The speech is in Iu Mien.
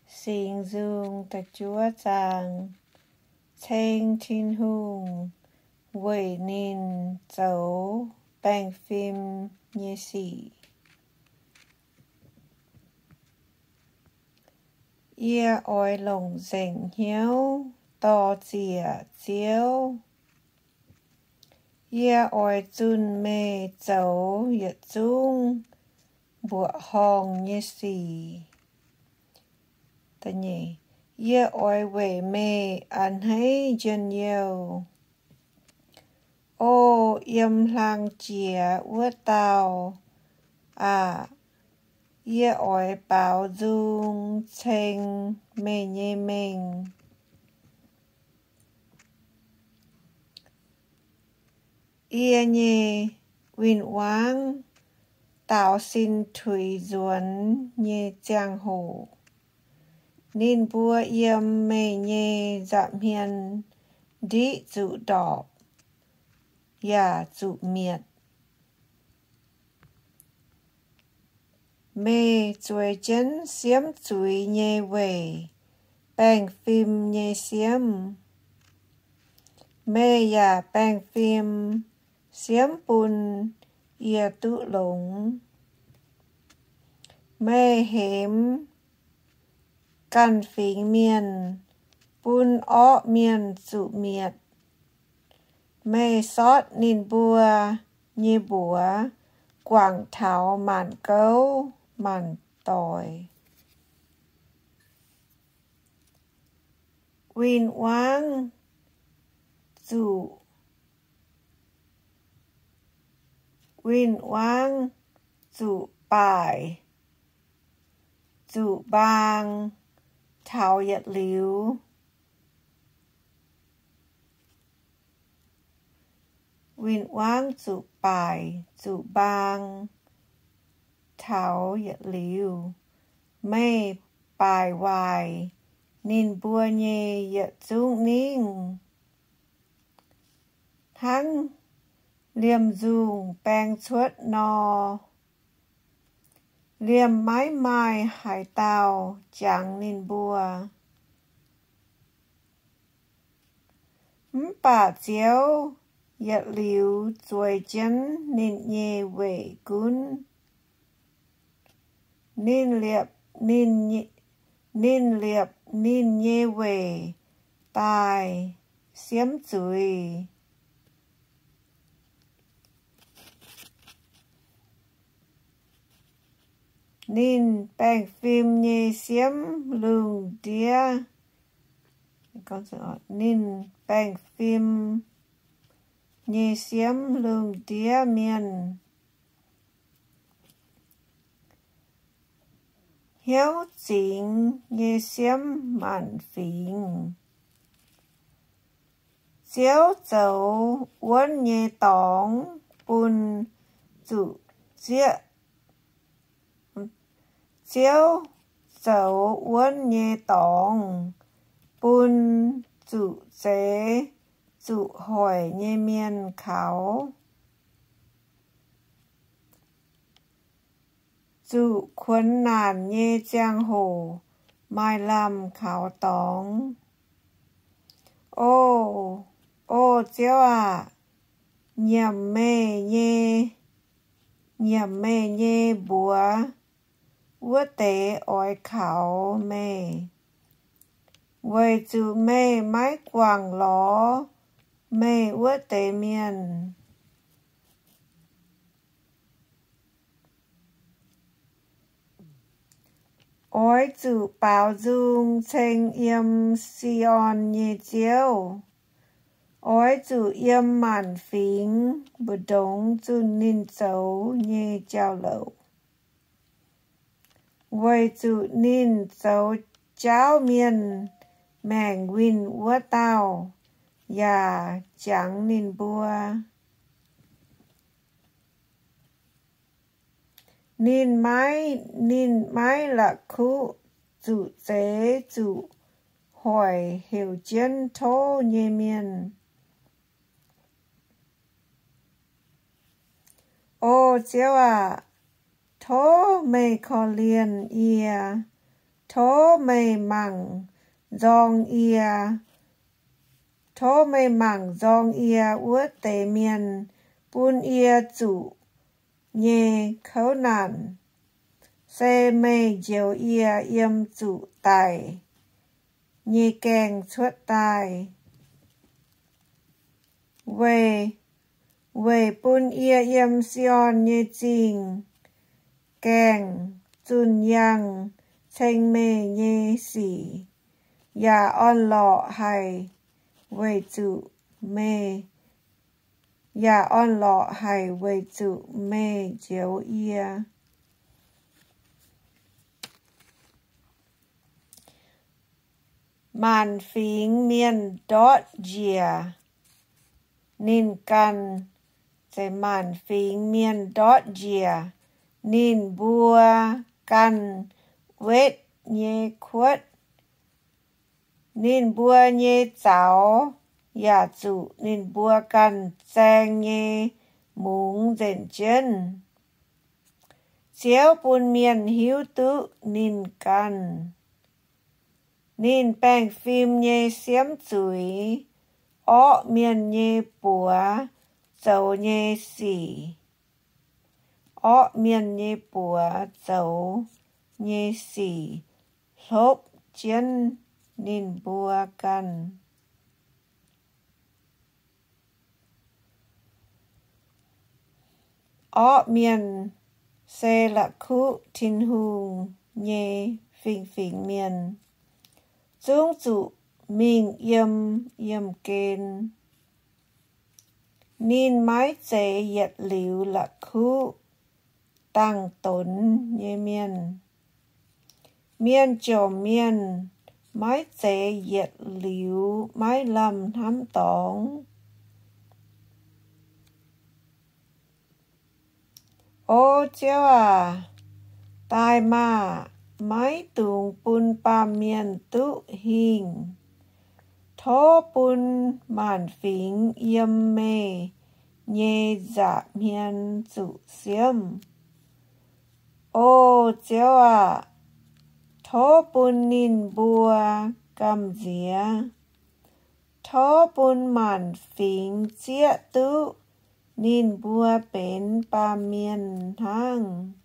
Singx Nzung da'juov zaang. Ceng Tin-Hungh weic ninh zoux baengh fim nyei sic. Yie oix longc nzengc hnyouv dor-ziec Ziouv. Yie oix zunh meih zoux yietc zungv mbuoqc horngh nyei sic. Yie oix weic meih a'hneiv njien-youh. O yiem hlang jiex wuov dauh aah! Yie oix baaux nzung ceng meih nyei mengh. Yie nyei win-wangv daaux sin tuix nzuonx nyei ziangh hoc, ninh mbuo yiem meih nyei nza'hmien ndiqv zuqc ndorpc yaac zuqc mietc. Meih zueiz jienv siemv zuiz nyei weic baengh fim nyei siemv. Meih yaac baengh fim siemv bun yie duqv longx. Meih hemx ganh fingx mienh, bun orqv mienh zuqc mietc. Meih sortv ninh mbuo nyei mbuox guangc taux maanc gouv maanc doic. Win-wangv zuqc, win-wangv zuqc baaic zuqc mbaang taux yietc liuz. Win-wangv zuqc baaic zuqc mbaang taux yietc liuz. Meih baaic waaic ninh mbuo nyei yietc zungv ningv, hnangv liemh nzungh baeng cuotv nor. Liemh maiv maaih haaix dauh jangx ninh mbuo. Mv baac Ziouv yietc liuz zueiz jienv ninh nyei weic gunv. Ninh liepc, ninh liepc ninh nyei weic daaih siemv zuiz. Ninh baengh fim nyei siemv lungh ndiev, ninh baengh fim nyei siemv lungh ndiev mienh. Hnyouv zingx nyei siemv maanc fingx. Ziouv zoux wuonv nyei dorngx bun zuqc zieqv, Ziouv zoux wuonv nyei dorngx bun zuqc zeix zuqc hoic nyei mienh kaux. Zuqc kuonx naanc nyei ziangh hoc maaih lamh kaux dorngx. O, O Ziouv aah! Nyiemc meih nyei, nyiemc meih nyei mbuox wuov deix oix kaux meih, weic zuqc meih maiv guangc lorz meih wuov deix mienh. Oix zuqc baaux nzung ceng yiem Si^on nyei Ziouv. Oix zuqc yiem maanc fingx mbu'ndongx zunh ninh zoux nyei jauv-louc, weic zuqc ninh zoux jaauv mienh maengc winh wuov dauh yaac jangx ninh mbuo. Ninh maiv, ninh maiv la'kuqv zuqc zeix zuqc hoic heuc jienv tov nyei mienh. O O Ziouv aac, tov meih korv-lienh yie. Tov meih mangc nzorng yie. Tov meih mangc nzorng yie wuov deix mienh bun yie zuqc nyei kouv naanc. Se meih njoux yie yiem zuqc daic nyei gaengh cuotv daaih, weic, weic bun yie yiem Si^on nyei zingh gaengh zunh yangh ceng meih nyei sic, yaac orn-lorqc haic weic zuqc meih, yaac orn-lorqc haic weic zuqc meih njoux yie. Maanc fingx mienh ndortv njiec ninh ganh. Maanc fingx mienh ndortv njiec ninh mbuo ganh wetv nyei kuotv. Ninh mbuo nyei zaux yaac zuqc ninh mbuo ganh zaeng nyei mungz nzenc jienv. Ziouv bun mienh hiuv duqv ninh ganh. Ninh baengh fim nyei siemv zuiz, orqv mienh nyei buoz zoux nyei sic, orqv mienh nyei buoz zoux nyei sic hlopv jienv ninh mbuo ganh. Orqv mienh se la'kuqv Tin-Hungh nyei fingx-fingx mienh, zungv zuqc mingh yiem yiemh gen. Ninh maiv zeiz yietc liuz la'kuqv dangh donx nyei mienh. Mienh jomc mienh maiv zeiz yietc liuz maiv lamh hnamv dorngx. O Ziouv aac, daaih maah! Maiv dungx bun baamh mienh duqv hingh. Tov bun maanc fingx yiem meih nyei nza'hmien zuqc siemv. O Ziouv aac, tov bun ninh mbuo gamh nziex. Tov bun maanc fingx zieqv duqv ninh mbuo benx baamh mienh hnangv.